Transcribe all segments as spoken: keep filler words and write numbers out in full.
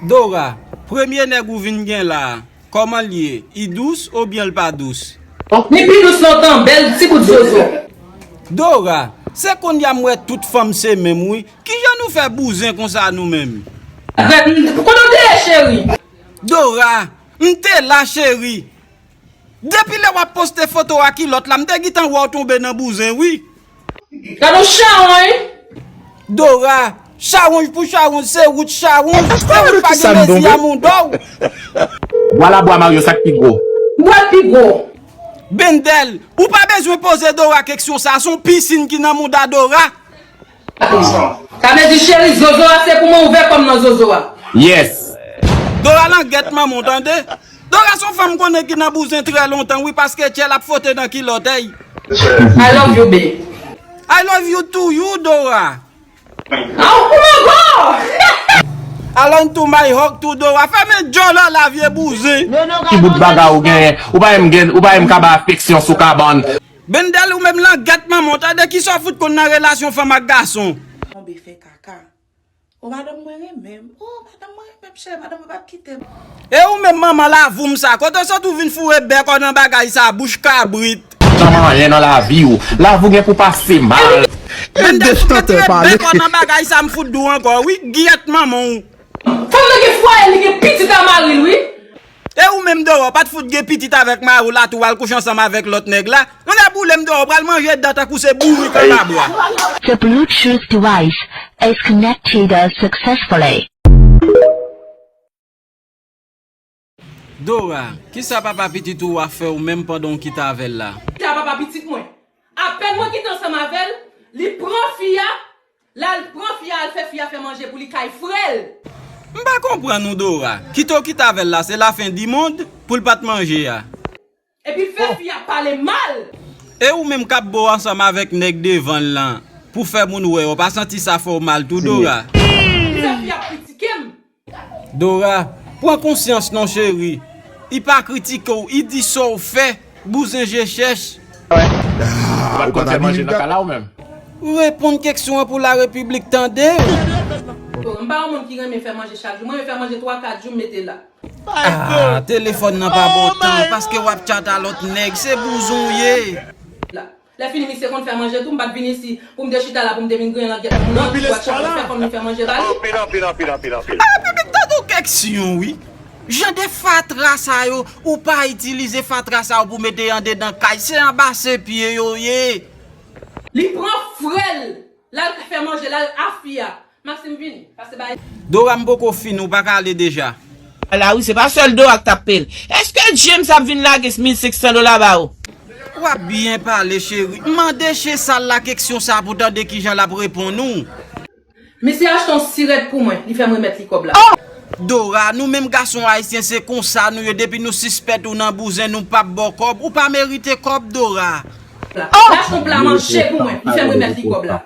Dora, premye nèg ou vin gen la a, kòman l ye? I dous oubyen l pa dous? Li pi dous lontan, bèl ti bout zozo. Dora, se konnya m wè tout fanm se menm wi. Kijan nou fè bouzen konsa nou menm? Kote w te ye cheri? Dora, m te la cheri. Depi lè w ap poste foto a kilòt la, m te gentan wè w tonbe nan bouzen wi. Gad on chawony. Dora, chawonj pou chawonj, se wout chawonj, se wout pa gen mezi a mouda w. Bwa labwa Mario, sa k pi gwo? Bwa l pi gwo. Bendèl, ou pa bezwen poze Dora keksyon sa, se yon pisin ki nan mouda Dora. Sa vle di cheri, zozo a se pou mwen, ouvè kò m nan zozo a. Yes. Dora langèt manman w tande. Dora se yon fanm m konnen ki nan bouzen trè lontan wi paske tchè l ap fwote nan kilòt èy. I love you babe. I love you too you Dora. Aw kouman go. Alon to my hawk to Dora fèmen djòlò la vye bouzen. Ki bout bagay ou genyen? Ou pa menm gen, ou pa menm ka bay afeksyon sou kabann. Bendèl ou menm langèt manman w tande kisa w fout konn nan relasyon fanm ak gason. Tonbe fè kaka. O madanm mwen renmen m. O madanm mwen renmen m chè, madanm mwen p ap kite m. E ou menm manman lavoum sa, kote w sot ou vin foure bèk w nan bagay sa, bouch kabrit. Janm anyen nan lavi w. Lavi w gen pou pase mal. Bendèl ou retire bèk w nan bagay sa m fout di w ankò wi, gyèt manman w. Fanm nan gen fwaye, li gen pitit a mari l wi. E ou menm Dora, w pa t fout gen pitit avèk mari w la tou, w al kouche ansanm avèk lòt nèg la. Ou lè boule m Dora, w pral manje dan tankou se bourik anba bwa. The Bluetooth device is connected successfully. Dora, kisa papa pitit ou a fè w menm pandan w kite avè l la? Kite a papa pitit mwen. Apèn mwen kite ansanm avè l, li pran fi a, l al pran fi a, al fè fi a fè manje pou li kay frè l. M pa konprann ou Dora. Kite w kite avè l la, se lafen di mond pou l pa t manje a. Epi l fè fi a pale mal. E ou menm k ap bo ansanm avèk nèg devan l lan pou fè moun wè w, pa santi sa fè w mal tou Dora? Li fè fi a kritike m. Dora, pran konsyans non cheri. I pa kritike w, i di sa w fè. Bouzen je chèch. Ou pa t konn fè manje nan kay la ou menm? Reponn keksyon an pou larepiblik tande. Bon, m pa yon moun ki renmen fè manje chak jou. Mwen renmen fè manje twa kat jou m mete la. Ah, telefòn nan pa bon tan paske w ap tchat a lòt nèg, se bouzon w ye. Lè fini misye konn fè manje tou, m pa t vin isi pou m te chita la pou m te vin griyen langyèt moun nan, pou w al chache fè kòm li fè manje ba li. Anpil, anpil, anpil, anpil, anpil. Ah, pitit, tande yon keksyon wi. Jan de fatra sa yo, ou pa itilize fatra sa yo pou mete andedan kay, se anba se pye yo ye. Li pran frè l, l al fè manje, l al afya. Maxime vini, pase bay. Dora m poko fin, ou pa ka ale deja. La wi, se pa sèl Dora k t ap peye l. Èske James ap vin lage mil senk san dola ba ou? W ap byen pale cheri. Mande che sal la keksyon sa pou tande kijan l ap reponn ou. Misye achte yon sirèt pou mwen, li fè m remèt li kòb la. Dora, nou menm gason ayisyen se konsa nou ye, depi nou sispèt ou nan bouzen nou p ap ba w kòb, ou pa merite kòb Dora. L achte yon pla manje pou mwen, li fè m remèt li kòb la.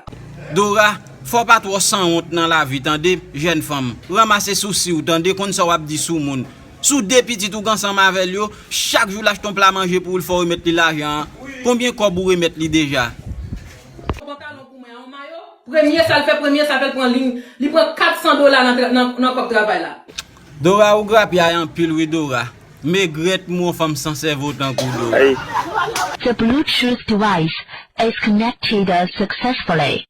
Dora, fò w pa twò sanwont nan lavi tande, jèn fanm. Ranmase sousi w tande, konn sa w ap di sou moun. Si w de pitit ou gen ansanm avè l yo, chak jou l achte yon pla manje pou ou l fò w remèt li lajan an. Konbyen kòb ou remèt li deja? Pantalon pou mwen, yon mayo. Premye sa l fè, premye sa l fè, l pran li, li pran kat san dola nan, nan, nan kòb travay la. Dora ou grapyay anpil wi Dora. Megrèt m wè yon fanm san sèvo tankou Dora. The Bluetooth device is connected successfully.